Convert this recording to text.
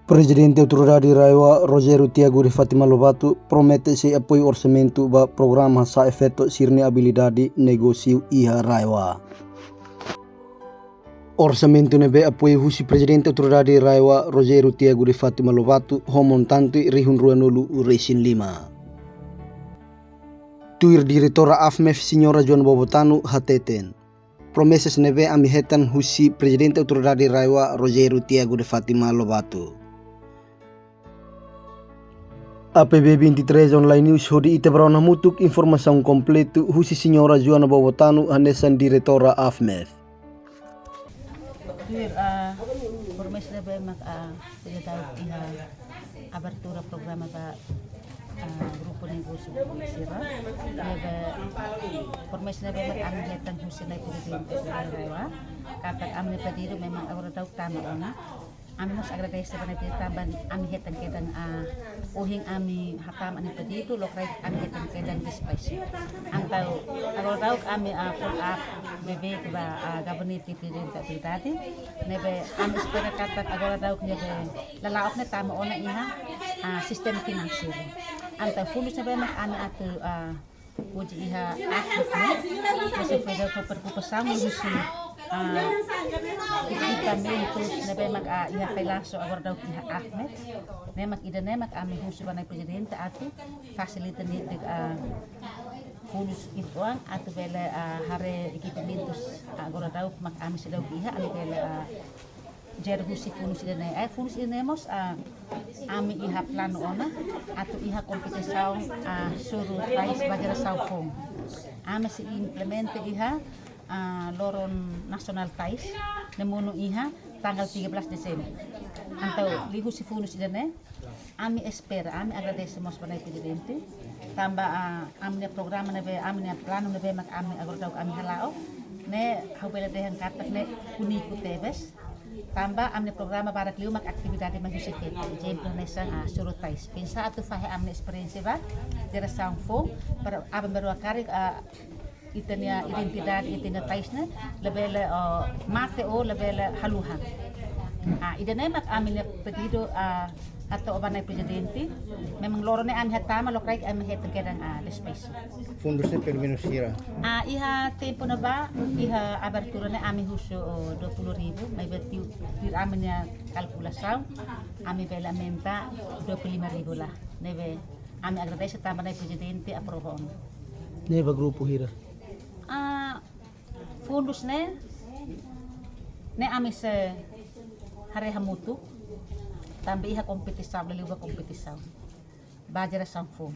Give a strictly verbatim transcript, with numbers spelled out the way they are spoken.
Prezidente Autoridade RAEOA, Rogério Tiago de Fátima Lobato, promete sei apoiu orsamentu ba programa Hasa'e Feto sira-nia abilidade negósiu iha RAEOA. Orsamentu ne'ebé apoiu husi Prezidente Autoridade RAEOA, Rogério Tiago de Fátima Lobato, ho montante rihun ruanulu-resin-lima. Tuir Diretora AFMEF, Señora Joana Bobotano, hateten, promesas ne'ebé ami hetan husi Prezidente Autoridade RAEOA, Rogério Tiago de Fátima Lobato. A P B vinte e três Online News, hodi ita bá rona hamutuk informasaun kompletu husi Señora Joana Bobotano, hanesan Diretora AFMEF. Tuir, ah, promesa ne'ebé mak, ah, seidauk iha abertura programa ba, ah, grupu negósiu sira. Ne'ebé promesa ne'ebé mak ami hetan husi na'i Prezidente RAEOA. Katak ami-nia pedidu memang agora daudaun tama ona. Ami mós agradese ba na'i Prezidente tanba ami hetan kedan, ah, ohin ami hatama ami-nia pedidu, lokraik ami hetan kedan despaxu. Entaun agora daudaun ami, ah, follow up beibeik ba, ah, gabinete Prezidente Autoridade. Ne'ebé ami espera katak agora daudaun ne'ebé lala'ok ne'e tama ona iha, ah, sistema finanseiru. Entaun fundus ne'ebé mak ami atu, ah, hodi iha AFMEF ne'e, ne'e sei federal ho preokupasaun husi, ah, ekipamentus ne'ebé mak, ah, iha Kailaso agora daudaun iha AFMEF. Ne'e mak ida-ne'e mak ami husu ba na'i Prezidente atu fasilita netik, ah, fundus uitoan atu bele, ah, haree ekipamentus agora daudaun mak ami seidauk iha, ami bele, ah, jere husi fundus ida-ne'e. Eh, fundus ida-ne'e mós, ah, ami iha planu ona atu iha kompetisaun, ah, soru tais ba jerasaun foun. Ami sei implementa iha, ah, loron nasionál tais, ne'e monu iha tanggal tiga belas Desember. Entaun liuhusi fundus ida-ne'e, ami espera, ami agradese mós ba na'i Prezidente tanba, ah, ami-nia programa ne'ebé, ami-nia planu ne'ebé mak ami agora daudaun ami hala'o, ne'e ha'u bele dehan katak ne'e úniku tebes. Tanba ami-nia programa barak liu mak atividade mai husi feto. Ezemplu hanesan, ah, soru tais. Pensa atu fahe ami-nia esperiénsia ba jerasaun foun, para aban-bainrua karik, ah, ita-nia identidade, ita-nia tais ne'e labele, ah, mate ou labele haluha. Ah, ida-ne'e mak ami-nia pedidu, ah, hato'o ba na'i Prezidente. Memang loron ne'e ami hatama, lokraik ami hetan kedan, ah, despaxu. Fundus ne'e pelumenus hira? Ah, iha tempu ne'ebá, iha abertura ne'e ami husu, oh, dua puluh ribu, maibé tuir, tuir ami-nia kalkulasaun, ami bele aumenta dua puluh lima ribu lah. Ne'ebé ami agradese tanba na'i Prezidente aprova ona. Ne'e ba grupu hira? Ah, fundus ne'e, ne'e ami sei haree hamutuk, tanba iha kompetisaun, la liu ba kompetisaun ba jerasaun foun.